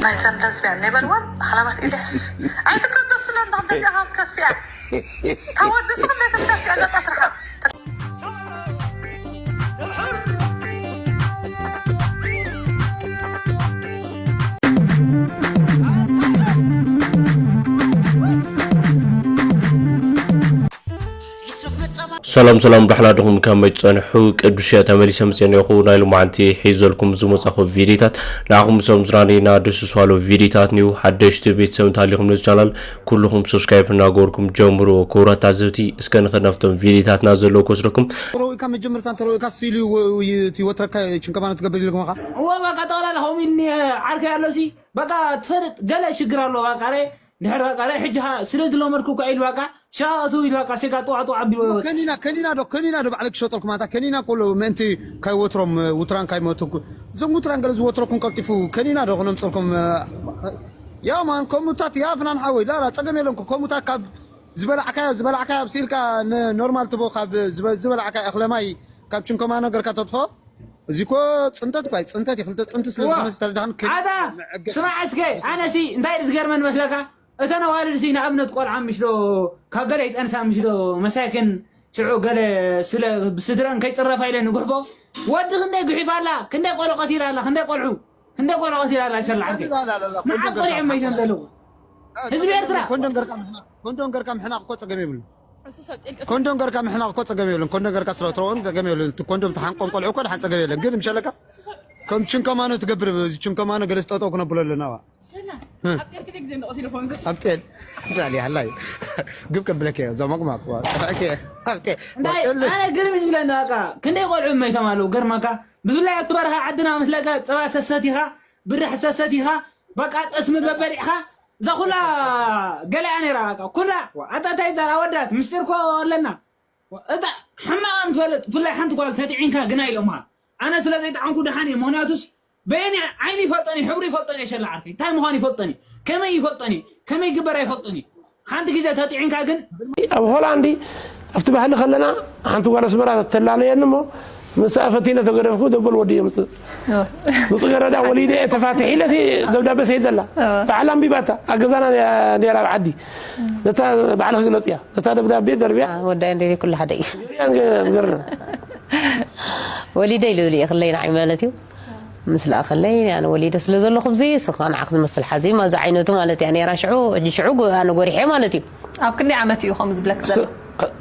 ናይተን ለዝቢያን ናይ በልዋን ሃላባት ኢልያስ ኣይትገደስለን። እንዳ ደዚኣ ካብ ከፍያ ታወድስ ክንደይ ተምዳስ ያለ ጣስርሓ ሰላም ሰላም ዳሕና ድኹም ከመይ ትጸንሑ? ቅዱስ እየ ተመሊሰ መጽኤ ነኹ። ናይ ሎማዓንቲ ሒዘልኩም ዝመጻኹ ቪዲዮታት ንዓኹም ሰም ዝራኔና ደስ ዝባሉ ቪዲዮታት ንዩ። ሓደሽቲ ቤተሰብ እንተሃሊኹም ነዚ ቻናል ኩልኹም ሰብስክራይብ እናገበርኩም ጀምሩ። ክቡራት ታዘብቲ እስከ ንኸድ ናብቶም ቪዲዮታትና ዘለዉ ክወስደኩም። ተረዊካ መጀመርታ ተረዊካ ሲሉ ይወትረካ ችንከማኖ ትገብር ኢልኩምኻ እዋ በቃ ጠቕላላ ከምኡ ኢልኒ ዓርከይ ኣሎ ሲ በቃ ትፈልጥ ገለ ሽግር ኣሎ በቃ ረ ድሕር በቃ ረ ሕጂ ስለ ዝለመድኩ እኳ ኢሉ በቃ ሻቕሱ ኢሉ በቃ ሴጋ ጥዋ ጥዋ ኣቢሉ ከኒና ከኒና ዶ ከኒና ዶ ባዕለ ክሸጠልኩም ኣታ ከኒና ኮሎ ምእንቲ ካይወትሮም ውትራን ካይመትኩ እዞም ውትራን ገለ ዝወትረኩም ቀልጢፉ ከኒና ዶ ክነምፀልኩም ያ ማን ከምኡታት ያ ፍናን ሓወይ ላላ ፀገም የለንኩ ከምኡታት ካብ ዝበላዕካዮ ዝበላዕካዮ ኣብሲልካ ኖርማል ትቦ ካብ ዝበላዕካዮ እኽለማይ ካብ ችንኮማ ነገርካ ተጥፎ እዚ እኮ ፅንተት እኳ እዩ ፅንተት እዩ ክልተ ፅንቲ ስለ ዝኾነ ዝተረዳህን ኣታ ስማዕ እስከ ኣነ ሲ እንታይ እዩ ዝገርመን መስለካ እተን ኣዋልድ ሲ ንኣብነት ቆልዓ ምሽ ዶ ካብ ገለ ይጠንሳ ምሽ ዶ መሳኪን ሽዑ ገለ ስለ ብስድረን ከይጥረፋ ኢለ ንጉሕፎ ወዲ ክንደይ ጉሒፋ ኣላ ክንደይ ቆልዖ ቀቲላ ኣላ ክንደይ ቆልዑ ክንደይ ቆልዖ ቀቲላ ኣላ ይሰላ ዓርከይ መዓት ቆልዖ መይቶም ዘለዉ ህዝቢ ኤርትራ ኮንዶም ገርካ ምሕናቕ ኮንዶም ገርካ ምሕናቕ እኮ ፀገም የብሉ ኮንዶም ገርካ ምሕናቕ እኮ ፀገም የብሉን ኮንዶም ገርካ ስለ ትረውን ፀገም የብሉን እቲ ኮንዶም ተሓንቆም ቆልዑ እኮ ድሓን ፀገም የለን ግን ምሸለካ ከም ችንከማኖ ትገብር ችንከማኖ ገለ ስጠጠው ክነብሎ ኣለና ዋ ኣብ ጤል ዛሊ ሃላይ ግብ ከብለከ እዞ መቅማቅ ዋ ጠፋእከ ኣብ ጤል እንታይ ኣነ ግርም ዝብለኒ በቃ ክንደይ ቆልዑ መይቶም ኣለዉ ገርመካ ብፍላይ ኣብቲ በረኻ ዓድና ምስ ለጋ ፀባ ሰሰት ኢኻ ብርሕ ሰሰት ኢኻ በቃ ጠስሚ በበሊዕኻ እዛ ኩላ ገሊኣ ነይራ በቃ ኩላ ኣታ እንታይ ዛላ ወዳት ምስጢር ኮ ኣለና እታ ሕማቕ ንፈልጥ ብፍላይ ሓንቲ ጓል ተጥዒንካ ግና ኢሎምኻ ኣነ ስለ ዘይጠዓንኩ ደሓን እየ ምኽንያቱስ በየኒ ዓይኒ ይፈልጠን እዩ ሕብሩ ይፈልጠን እየ ሸላ ዓርከይ እንታይ ምዃን ይፈልጠን እዩ ከመይ ይፈልጠን እዩ ከመይ ግበር ኣይፈልጠን እዩ ሓንቲ ግዜ ተጥዒንካ ግን ኣብ ሆላንዲ ኣብቲ ባህሊ ከለና ሓንቲ ጓል ኣስመራ ተላለየኒ እሞ ምስኣ ፈቲነ ተገደፍኩ ደበል ወዲ የምፅእ ብፅገረዳ ወሊደ እየ ተፋትሕ ኢለ ደብዳቤ ሰይደላ በዓል ኣንቢባታ ኣብ ገዛና ነይራ ኣብ ዓዲ ነታ ባዕልኺ ግለፅያ ነታ ደብዳቤ ደርብያ ወዳይ እንደ ኩሉ ሓደ እዩ ገርና ወሊደ ኢሉ ዝልእኽለይ ንዓይ ማለት እዩ ምስ ለኣኸለይ ኣነ ወሊደ ስለ ዘለኹ ብዚ ስኻ ንዓኽ ዝመስል ሓዚ ማዚ ዓይነቱ ማለት እያ ነይራ ሽዑ ሕጂ ሽዑ ኣነ ጎሪሐ ማለት እዩ ኣብ ክንደይ ዓመት እዩ ከምኡ ዝብለክ ዘሎ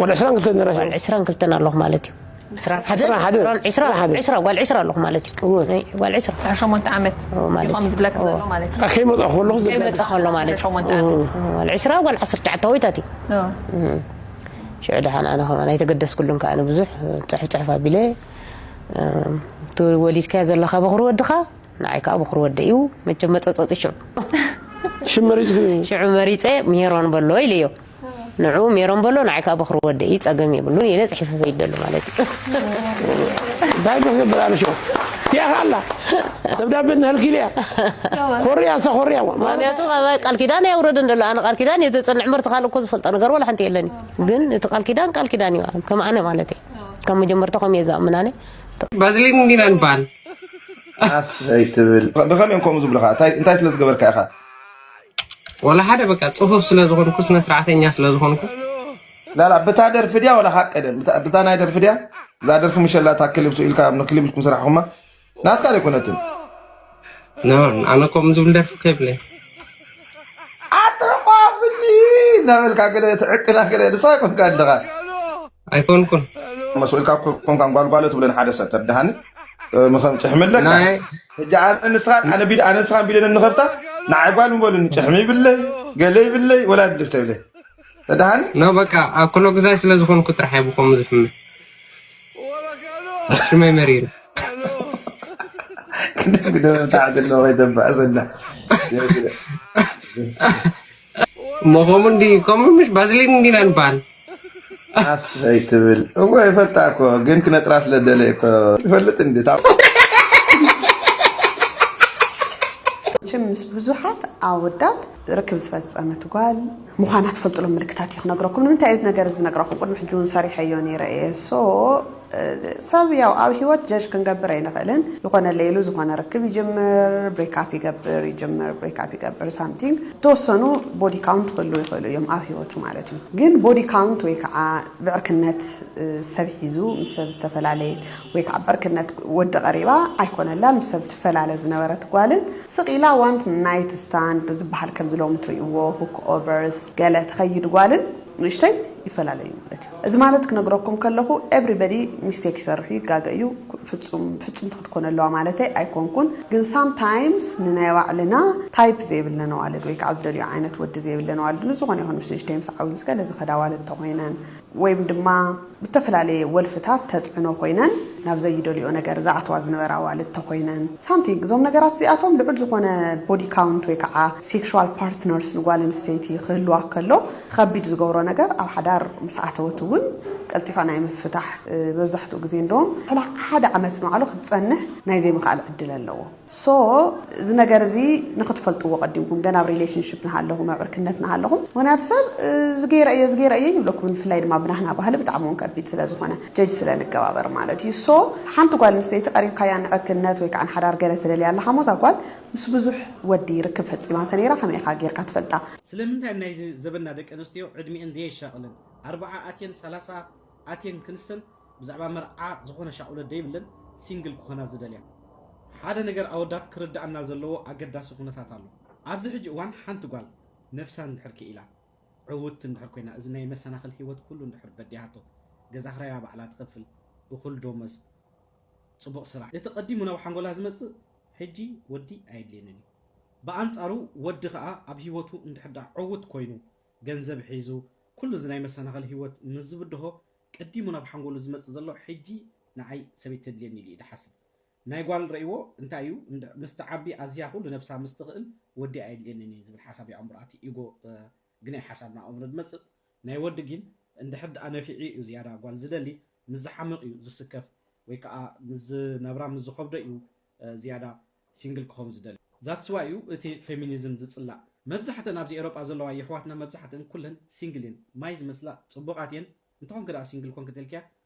ወደ ዕስራን ክልተን ነራ ወደ ዕስራን ክልተን ኣለኹ ማለት እዩ ዕስራን ሓደ ዕስራን ሓደ ዕስራን ዕስራ ዕስራን ሓደ ዕስራ ጓል ዕስራ ኣለኹ ማለት እዩ እወ። ናይ ጓል ዕስራ ዕስራ ሸሞንተ ዓመት ማለት እዩ። ከምኡ ዝብለክ ዘሎ ማለት እዩ። ከይመፅኣ ከለኹ ከይመፅኣ ከሎ ማለት እዩ። ሸሞንተ ዓመት ጓል ዕስራ ጓል ዓሰርተ ትሽዓተ ወይታት እዩ እወ። ሽዑ ደሓን ኣነ ከማን ኣይተገደስኩሉን ከዓ ኣነ ብዙሕ ፅሕፍ ፅሕፍ ኣቢለ እቲ ወሊድካዮ ዘለኻ በኹሪ ወድኻ ንዓይ ከዓ በኹሪ ወደ እዩ መቸም መፀፀፂ ሽዑ ሽም መሪፅኪ ሽዑ መሪፀ ሜሮን በሎ ኢለዮ ንዑ ሜሮን በሎ ንዓይ ከዓ በኹሪ ወደ እዩ ፀገም የብሉን ኢለ ፅሒፈ ሰይደሉ ማለት እዩ እንታይ ዶ ክገብር ኣነ ሽዑ እቲኣ ከዓ ኣላ ደብዳቤ ንህልኪ ኢለያ ኮርያ ንሳ ኮርያ ምክንያቱ ቃል ኪዳን የውረደን ዘሎ ኣነ ቃል ኪዳን እየ ዘፅንዕ ምርቲ ካልእ እኮ ዝፈልጦ ነገር ዋላ ሓንቲ የለን ግን እቲ ቃል ኪዳን ቃል ኪዳን እዩ ከም ኣነ ማለት እዩ ካብ መጀመርታ ከም እየ ዝኣምን ኣነ ባዝሊን እንዲና ንበሃል ኣስ ዘይትብል ብኸመይ እዮም ከምኡ ዝብሉኻ እንታይ እንታይ ስለ ዝገበርካ ኢኻ ወላ ሓደ በቃ ጽፉፍ ስለ ዝኾንኩ ስነ ስርዓተኛ ስለ ዝኾንኩ ላላ ብታ ደርፊ ድያ ወላ ካብ ቀደም ብታ ናይ ደርፊ ድያ እዛ ደርፊ ምሸላ እታ ክሊፕ ኢልካ ክሊፕ ኢልኩም ስራሕኹማ ናትካ ኣይኮነትን ኖ ኣነ ከምኡ ዝብል ደርፊ ከይብለይ ኣተቋፍኒ እናበልካ ገለ ትዕቅና ገለ ንሳ ይኮንካ ኣለኻ ኣይኮንኩን መስልካ ኮንካ ጓልጓሎ ትብለን ሓደ ሰብ ተድሃኒ ምኸም ጭሕሚ ኣለካ ሕጂ ኣነ ንስኻን ኣነ ቢድ ኣነ ንስኻን ቢደን እንኸፍታ ንዓይ ጓል ምበሉኒ ጭሕሚ ይብለይ ገለ ይብለይ ወላ ድፍተ ይብለይ ተድሃኒ ኖ በቃ ኣብ ኩሎ ግዛይ ስለ ዝኾንኩ ጥራሕ እየ ብኮም ዝፍምል ሽመይ መሪሩ ግደም ግደም ታዕት ኣለዎ ከይተባእሰና እሞ ከምኡ እንዲ ከምኡ ምሽ ባዝሊን እንዲና ንበሃል ኣስተይ ትብል እወ ይፈልጣ እኮ ግን ክነጥራ ስለደለ እኮ ይፈልጥ እንዲ ታው መቸም ምስ ብዙሓት ኣወዳት ርክብ ዝፈፀመት ጓል ምዃና ትፈልጥሎም ምልክታት እዩ ክነግረኩም ንምንታይ እዚ ነገር እዚ ዝነግረኩም ቅድሚ ሕጂ እውን ሰሪሐዮ ነይረ እየ so ሰብ ያው ኣብ ህይወት ጀጅ ክንገብር ኣይንኽእልን። ዝኾነ ለይሉ ዝኾነ ርክብ ይጅምር፣ ብሬካፕ ይገብር ይጅምር ብሬካፕ ይገብር ሳምቲንግ። ተወሰኑ ቦዲ ካውንት ክህሉ ይኽእሉ እዮም ኣብ ህይወቱ ማለት እዩ። ግን ቦዲ ካውንት ወይ ከዓ ብዕርክነት ሰብ ሒዙ ምስ ሰብ ዝተፈላለየት ወይ ከዓ ብዕርክነት ወዲ ቀሪባ ኣይኮነላን። ምስ ሰብ ትፈላለ ዝነበረት ጓልን ስቕ ኢላ ዋንት ናይት ስታንድ ዝበሃል ከምዚ ሎም ትርእይዎ ሁክ ኦቨርስ ገለ ትኸይድ ጓልን ንእሽተይ ይፈላለዩ ማለት እዩ። እዚ ማለት ክነግረኩም ከለኹ ኤቭሪበዲ ሚስቴክ ይሰርሑ ይጋገ እዩ። ፍጹም ፍጽምቲ ክትኮነ ኣለዋ ማለተይ ኣይኮንኩን። ግን ሳምታይምስ ንናይ ባዕልና ታይፕ ዘይብለን ኣዋልድ ወይ ከዓ ዝደልዮ ዓይነት ወዲ ዘይብለን ኣዋልድ ንዝኾነ ይኹን ምስ ንእሽተይ ምስ ዓብዩ ምስ ገለ ዝኸዳ ኣዋልድ ተኾይነን ወይም ድማ ብተፈላለየ ወልፍታት ተፅዕኖ ኮይነን ናብ ዘይደልዮ ነገር ዝኣትዋ ዝነበራ ኣዋልድ ተኮይነን ሳምቲንግ እዞም ነገራት እዚኣቶም ልዑል ዝኾነ ቦዲ ካውንት ወይ ከዓ ሴክሹዋል ፓርትነርስ ንጓል ኣንስተይቲ ክህልዋ ከሎ ከቢድ ዝገብሮ ነገር ኣብ ሓዳር ምስ ኣተወት እውን ቀልጢፋ ናይ ምፍታሕ መብዛሕትኡ ግዜ እንደዎም ሓደ ዓመት ንባዕሉ ክትፀንሕ ናይ ዘይምኽኣል ዕድል ኣለዎ። ሶ እዚ ነገር እዚ ንክትፈልጥዎ ቀዲምኩም ገና ኣብ ሪሌሽንሽፕ ንሃለኹም ኣብ ዕርክነት ንሃለኹም ምክንያቱ ሰብ ዝገይረ እየ ዝገይረ እየ ይብለኩም ብፍላይ ድማ ብናህና ባህሊ ብጣዕሚ እውን ከቢድ ስለ ዝኾነ ጀጅ ስለ ንገባበር ማለት እዩ። ሶ ሓንቲ ጓል ኣንስተይቲ ቀሪብካያ ንዕርክነት ወይ ከዓ ንሓዳር ገለ ትደልያ ኣለኻ ሞዛ ጓል ምስ ብዙሕ ወዲ ርክብ ፈፂማ ተነይራ ከመይ ኢኻ ጌርካ ትፈልጣ? ስለምንታይ ናይዚ ዘበና ደቂ ኣንስትዮ ዕድሚኤን ዘየሻቕልን ኣርብዓ ኣትየን ሰላሳ ኣትየን ክንሰን ብዛዕባ መርዓ ዝኾነ ሻቕሎት ደይብለን ሲንግል ክኾና ዝደልያ? ሓደ ነገር ኣወዳት ክርድኣና ዘለዎ ኣገዳሲ ኩነታት ኣሎ። ኣብዚ ሕጂ እዋን ሓንቲ ጓል ነብሳ እንድሕር ክኢላ ዕውትቲ እንድሕር ኮይና እዚ ናይ መሰናኽል ሂወት ኩሉ እንድሕር በዲሃቶ ገዛ ክራያ ባዕላ ትኸፍል እኹል ዶመዝ ጽቡቕ ስራሕ እቲ ቀዲሙ ናብ ሓንጎላ ዝመጽእ ሕጂ ወዲ ኣየድልየንን እዩ። ብኣንጻሩ ወዲ ከኣ ኣብ ሂወቱ እንድሕር ደኣ ዕውት ኮይኑ ገንዘብ ሒዙ ኩሉ እዚ ናይ መሰናኽል ሂወት ምስ ዝብድሆ ቀዲሙ ናብ ሓንጎሉ ዝመጽእ ዘሎ ሕጂ ንዓይ ሰበይቲ ተድልየኒ ኢሉ እዩ ዝሓስብ። ናይ ጓል ረእይዎ እንታይ እዩ ምስ ትዓቢ ኣዝያ ኩሉ ነብሳ ምስ ትኽእል ወዲ ኣየድልየንን እዩ ዝብል ሓሳብ እዩ ኣእምሮኣ እቲ ኢጎ ግናይ ሓሳብ ናብ ኣእምሮ ዝመጽእ። ናይ ወዲ ግን እንድሕር ደኣ ነፊዑ እዩ ዝያዳ ጓል ዝደሊ ምስ ዝሓምቕ እዩ ዝስከፍ ወይ ከዓ ምስ ዝነብራ ምስ ዝኸብዶ እዩ ዝያዳ ሲንግል ክኸውን ዝደሊ። That's why እዩ እቲ ፌሚኒዝም ዝጽላእ። መብዛሕተን ኣብዚ ኤሮጳ ዘለዋ የሕዋትና መብዛሕተን ኩለን ሲንግል እየን። ማይ ዝመስላ ጽቡቓት እየን። እንተኾንኪ ደኣ ሲንግል ኮንኪ ተልክያ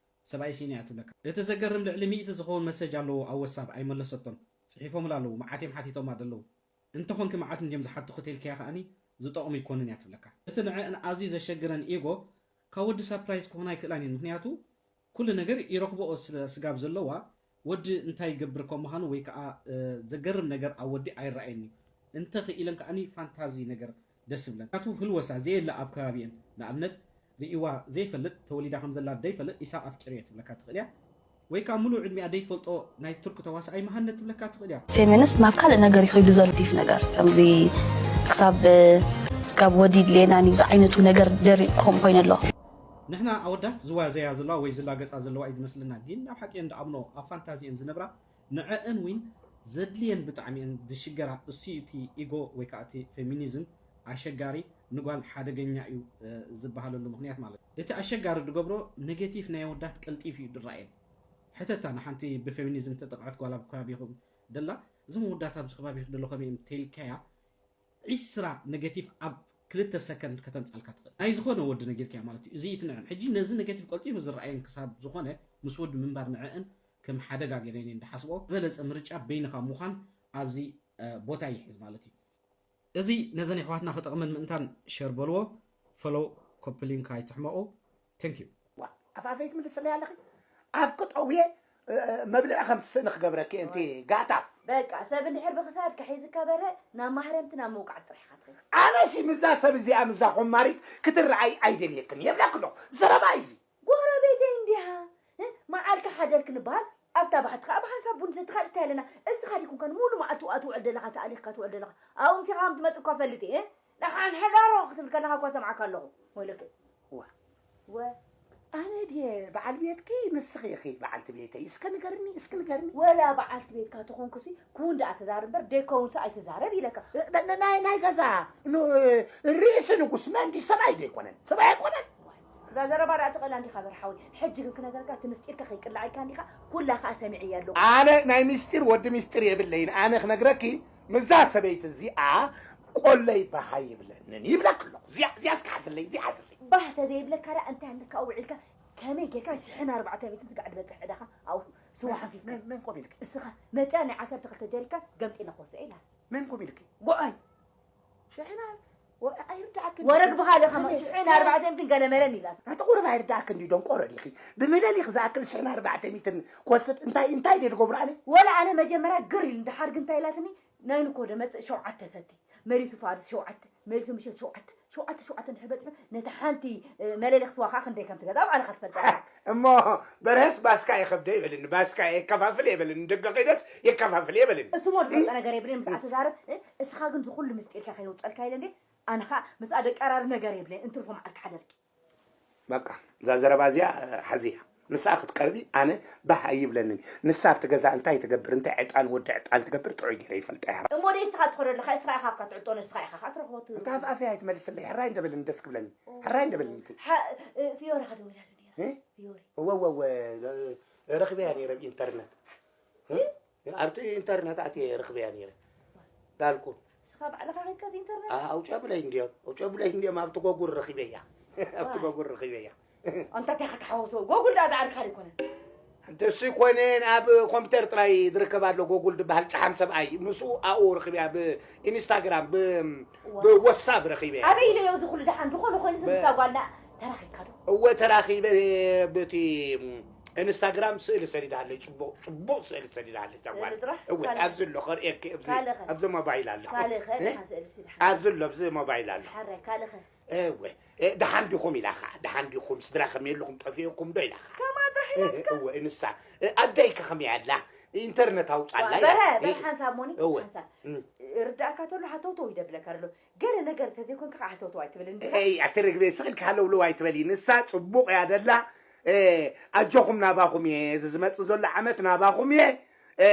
ሰብኣይ ሲኢነ እያ ትብለካ። እቲ ዘገርም ልዕሊ ሚእቲ ዝኸውን መሰጅ ኣለዎ ኣብ ወሳብ ኣይመለሰቶን። ጽሒፎምላ ኣለዉ መዓት እዮም ሓቲቶማ ደለዉ። እንተኾንኪ መዓት እንድዮም ዝሓቱኺ ተልክያ ከኣኒ ዝጠቕሙ ኣይኮኑን እያ ትብለካ። እቲ ንዐአን ኣዝዩ ዘሸግረን ኢጎ ካብ ወዲ ሳፕራይዝ ክኾና ኣይክእላን እየን ምኽንያቱ ኩሉ ነገር ይረኽብኦ ስለ ስጋብ ዘለዋ ወዲ እንታይ ይገብር ከም ምዃኑ ወይ ከዓ ዘገርም ነገር ኣብ ወዲ ኣይረኣየን እዩ እንተ ክኢለን ከኣኒ ፋንታዚ ነገር ደስ ይብለን ምኽንያቱ ህልወሳ ዘየለ ኣብ ከባቢኤን ንኣብነት ርእይዋ ዘይፈልጥ ተወሊዳ ከም ዘላ ደይፈልጥ ኢሳቕ ኣፍቂረዮ ትብለካ ትኽእል እያ ወይ ከዓ ሙሉእ ዕድሚኣ ደይትፈልጦ ናይ ቱርክ ተዋሳኣይ መሃነት ትብለካ ትኽእል እያ። ፌሚኒስት ናብ ካልእ ነገር ይኸይዱ ዘሎ ዲፍ ነገር ከምዚ ክሳብ ስጋብ ወዲ ድሌና ኒ ዝዓይነቱ ነገር ደሪቕ ክኸውን ኮይነ ኣሎ። ንሕና ኣወዳት ዝዋዘያ ዘለዋ ወይ ዝላገጻ ዘለዋ እዩ ዝመስለና ግን ናብ ሓቂ እየን ድኣምኖ ኣብ ፋንታዚ እየን ዝነብራ ንዐአን ዊን ዘድልየን ብጣዕሚ እየን ዝሽገራ እሱ እዩ እቲ ኢጎ ወይ ከዓ እቲ ፌሚኒዝም ኣሸጋሪ ንጓል ሓደገኛ እዩ ዝበሃለሉ ምኽንያት ማለት እዩ። እቲ ኣሸጋሪ ዝገብሮ ኔጌቲቭ ናይ ኣወዳት ቀልጢፉ እዩ ዝረኣየን። ሕተታ ንሓንቲ ብፌሚኒዝም ተጠቕዐት ጓል ኣብ ከባቢኹም ደላ እዞም ኣወዳት ኣብዚ ከባቢኹ ደሎ ከመይ እዮም ተልካያ ዒስራ ኔጌቲቭ ኣብ ክልተ ሰከንድ ከተምጻልካ ትኽእል ናይ ዝኾነ ወዲ ነጊርካያ ማለት እዩ እዚ ይትንዕን ሕጂ ነዚ ኔጌቲቭ ቀልጢፉ ዝረኣየን ክሳብ ዝኾነ ምስ ወዲ ምንባር ንዕእን ከም ሓደጋ ገይረን እየን ዝሓስብኦ ዝበለጸ ምርጫ በይንኻ ምዃን ኣብዚ ቦታ ይሕዝ ማለት እዩ። እዚ ነዘን የሕዋትና ክጠቕመን ምእንታን ሸር በልዎ፣ ፈሎው ኮፒ ሊንክ ኣይትሕመቑ። Thank you። ዋ ኣፍ ኣፈይ ትምልስለይ ኣለኺ ኣፍ ክጠውየ መብልዒ ከም ትስእኒ ክገብረኪ እንቲ ጋጣፍ። በቃ ሰብ እንድሕር ብክሳድካ ሒዝካ በርሀ ናብ ማህረምቲ ናብ ምውቃዕ ጥራሕ ኢኻ ትኸይድ። ኣነሲ ምዛ ሰብ እዚኣ ምዛ ኾማሪት ክትረኣይ ኣይደልየክን የብለኪ ኣለኹ። ዘረባ እዩ እዚ። ጎረቤተይ እንዲሃ መዓልካ ሓደር ክንበሃል ኣብታ ባሕቲ ከዓ ብሓንሳብ ቡን ሰትኻ ትስታይ ኣለና። እስኻ ዲኩም ከ ንሙሉ መዓልቲ ውኣ ትውዕል ደለኻ ተኣሊኽካ ትውዕል ደለኻ ኣብኡ ምሲኻ ከም ትመፅእ እኳ ፈልጥ እየ። ደሓን ሕዳሮ ክትብል ከለኻ እኳ ሰምዓካ ኣለኹ። ወይለከ። እዋ። ወ። ኣነ ድየ በዓል ቤትኪ ንስኺ ኢኺ በዓልቲ ቤተይ እስከ ንገርኒ እስኪ ንገርኒ። ወላ በዓልቲ ቤትካ ተኾንኩሲ ክውን ደኣ ተዛረብ እምበር ደይከውንሲ ኣይትዛረብ ኢለካ። እ- ን- ን- ናይ ናይ ገዛ ን- ርእሲ ንጉስ መን ድዩ ሰብኣይ ዶ ኣይኮነን ሰብኣይ ኣይኮነን። እዛ ዘረባ ደኣ ትቐላ እንዲኻ በርሓዊ። ሕጂ ግን ክነገርካ እቲ ምስጢርካ ከይቅላዕ ኢልካ እንዲኻ ኩላ ከኣ ሰሚዐያ ኣለኹ። ኣነ ናይ ምስጢር ወዲ ምስጢር የብለይን ኣነ ክነግረኪ ምዛ ሰበይቲ እዚኣ ቆለይ ባሃ ይብለንን ይብለክ ኣለኹ እዚኣ እዚኣ እስካ ሓትለይ እዚኣ ሓትለይ ባህ ተዘይብለካ ደኣ እንታይ ኣለካ ውዒልካ ከመይ ጌርካ ሽሕን ኣርባዕተ ሚእትን ስጋዕ ዝበጽሕ ዕዳኻ ኣብኡ ስዋ ሓንፊፍካ? መን መን ኮም ኢልኪ? እስኻ መጺኣ ናይ ዓሰርተ ክልተ ጀሪካን ገምጢና ክወስዶ ኢላ። መን ኮም ኢልኪ? ጎኣይ ሽሕና ወ- ኣይርዳእክን ወረግ ብኻልእ ከማ ሽሕን ኣርባዕተ ሚእትን ገለ መለን ኢላ። ኣቲ ቁሩብ ኣይርዳእክን ድዩ ደንቆሮ ዲኺ? ብምለሊኽ ዝኣክል ሽሕን ኣርባዕተ ሚእትን ክወስድ እንታይ እንታይ ድየ ዝገብሮ ኣነ? ወላ ኣነ መጀመርያ ግር ኢሉ፣ ድሓር ግን እንታይ ኢላትኒ? ናይ ንኮ ዶ መጽእ ሸውዓተ ሰቲ መሊሱ ፋርስ ሸውዓተ መሊሱ ምሸት ሸውዓተ ሸውዓተ ሸውዓተ እንድሕር በጺሑ ነቲ ሓንቲ መለሊኽ ስዋ ከዓ ክንደይ ከም ትገዛ ባዕልኻ ትፈልጣ ኢኻ። እሞ በርሀስ ባስካ የኸብደ ይበልኒ፣ ባስካ የከፋፍል የበልኒ፣ ደገ ከይደስ የከፋፍል የበልኒ። እሱ ሞ ዝፈልጦ ነገር የብልን ምስኣ ተዛረብ። እ፣ እስኻ ግን ዝኹሉ ምስጢርካ ከይነውፀልካ ኢለ እንዴ? ኣነ ከዓ ምስኣ ደቀራርብ ነገር የብለይ፣ እንትርፎ መዓልካ ሓደርኪ። በቃ እዛ ዘረባ እዚኣ ሓዝያ። ንስኣ ክትቀርቢ ኣነ ባህ ኣይብለንን። ንሳ ኣብቲ ገዛ እንታይ ትገብር፣ እንታይ ዕጣን ወዲ ዕጣን ትገብር ጥዑይ ገይረ ይፈልጣ እየ። እሞ ደይ እስኻ ትኸዶ ኣለኻ፣ እስኻ ኢኻ ኣብካ ትዕጦ፣ ንስኻ ኢኻ ከዓ ትረኽቦ ት- እንታ ኣፍኣፈይ ኣይትመልስለይ፣ ሕራይ እንደበልኒ ደስ ክብለኒ። ሕራይ እንደበልኒ እቲ። ሓ- እ፣ ፊዮሪ ከደውላ ነይራ። እ? ፊዮሪ። እወ እወ እወ፣ ረኽበያ ነይረ ብኢንተርነት። እ? ኣብቲ ኢንተርነት ኣትየ ረኽበያ ነይረ። ዳልኩ። ንስኻ ባዕልኻ ኸድካ ኢንተርነት? ኣውጭ ኣብለይ እንድዮም፣ ኣውጭ ኣብለይ እንድዮም፣ ኣብቲ ጎጉል ረኺበያ። ኣብቲ ጎጉል ረኺበያ። ኣንታ እንታይ ክትሓወሶ? ጎጉል ደኣ ዝዓርካ ኣይኮነን። እንተ እሱ ይኮነ ኣብ ኮምፒተር ጥራይ ዝርከብ ኣሎ ጎጉል ዝበሃል ጨሓም ሰብኣይ፣ ምስኡ ኣብኡ ረኺበያ፣ ብኢንስታግራም፣ ብ- ብወሳብ ረኺበያ። ኣበይ ኢለዮ እዚ ኩሉ ደሓን ዝኾነ ኮይኑ ምስ እታ ጓልና ተራኺብካ ዶ? እወ ተራኺበ ብቲ ኢንስታግራም ስእሊ ሰዲዳለይ፣ ጽቡቕ ጽቡቕ ስእሊ ሰዲዳለይ እዛ ጓል። ስእሊ ጥራሕ? እወ ካልእ? ኣብዚ ኣሎ ከርእየኪ፣ ኣብዚ ካልእ ኸ? ኣብዚ ሞባይል ኣሎ። ካልእ ኸ? እ? ደሓን ስእሊ እስቲ ደሓን። ኣብዚ ኣሎ፣ ኣብዚ ሞባይል ኣሎ። ሓራይ ካልእ ኸ? እወ እ፣ ደሓን ዲኹም ኢላ ኸዓ፣ ደሓን ዲኹም ስድራ ከመይ ኣለኹም ጠፊእኩም ዶ ኢላ ኸዓ። ከማ ጥራሕ እ፣ ኢላትካ? እወ ንሳ እ፣ ኣደይ ከ ከመይ ኣላ? ኢንተርነት ኣውጻላ ኢላ። በረ በረ እ፣ ሓንሳብ ሞኒ እወ። ሓንሳብ እም። ርዳእካ ተሎ ሓተውተው ይደብለካ ኣሎ። ገለ ነገር ተዘይኮንካ ከዓ ሓተውተው ኣይትብል እንዲ። ኤይ ኣቲ ርግቤ ስቕ ኢልካ ሃለውለው ኣይትበሊ። ንሳ ጽቡቕ እያ ደላ። እ፣ ኣጆኹም ናባኹም እየ፣ እዚ ዝመጽእ ዘሎ ዓመት ናባኹም እየ። እ፣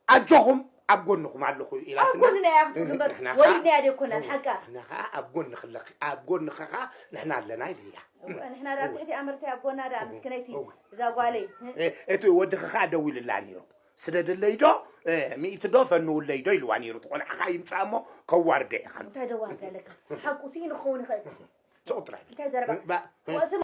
ኣጆኹም ኣብ ጎንኹም ኣለኹ ኢላትና። ኣብ ጎንና እያ ክትብል እምበር ንሕና ወሊድናያ ደይኮናን፣ ሓቃ። ንሕና ከዓ ኣብ ጎንኺ ኣለኺ፣ ኣብ ጎንኺ ከዓ ንሕና ኣለና ኢለያ። እወ፣ ንሕና ደኣ ኣብ ትሕቲ ኣመርተይ ኣብ ጎና ደኣ ምስክነይቲ እዛ ጓለይ። እ፣ እቲ ወድኺ ከዓ ደዊሉላ ነይሩ። ስደድለይ ዶ፣ እ፣ ሚእቲ ዶ ፈንውለይ ዶ ኢልዋ ነይሩ። እቲ ቆልዓ ከዓ ይምፃእ እሞ ከዋርዶ ኢኻ። እንታይ ደዋርዳ ኣለካ? ሓቁ ስኢኑ ክኸውን ይኽእል። ትቑጥረ። እንታይ ዘረባ? ባ- ወስም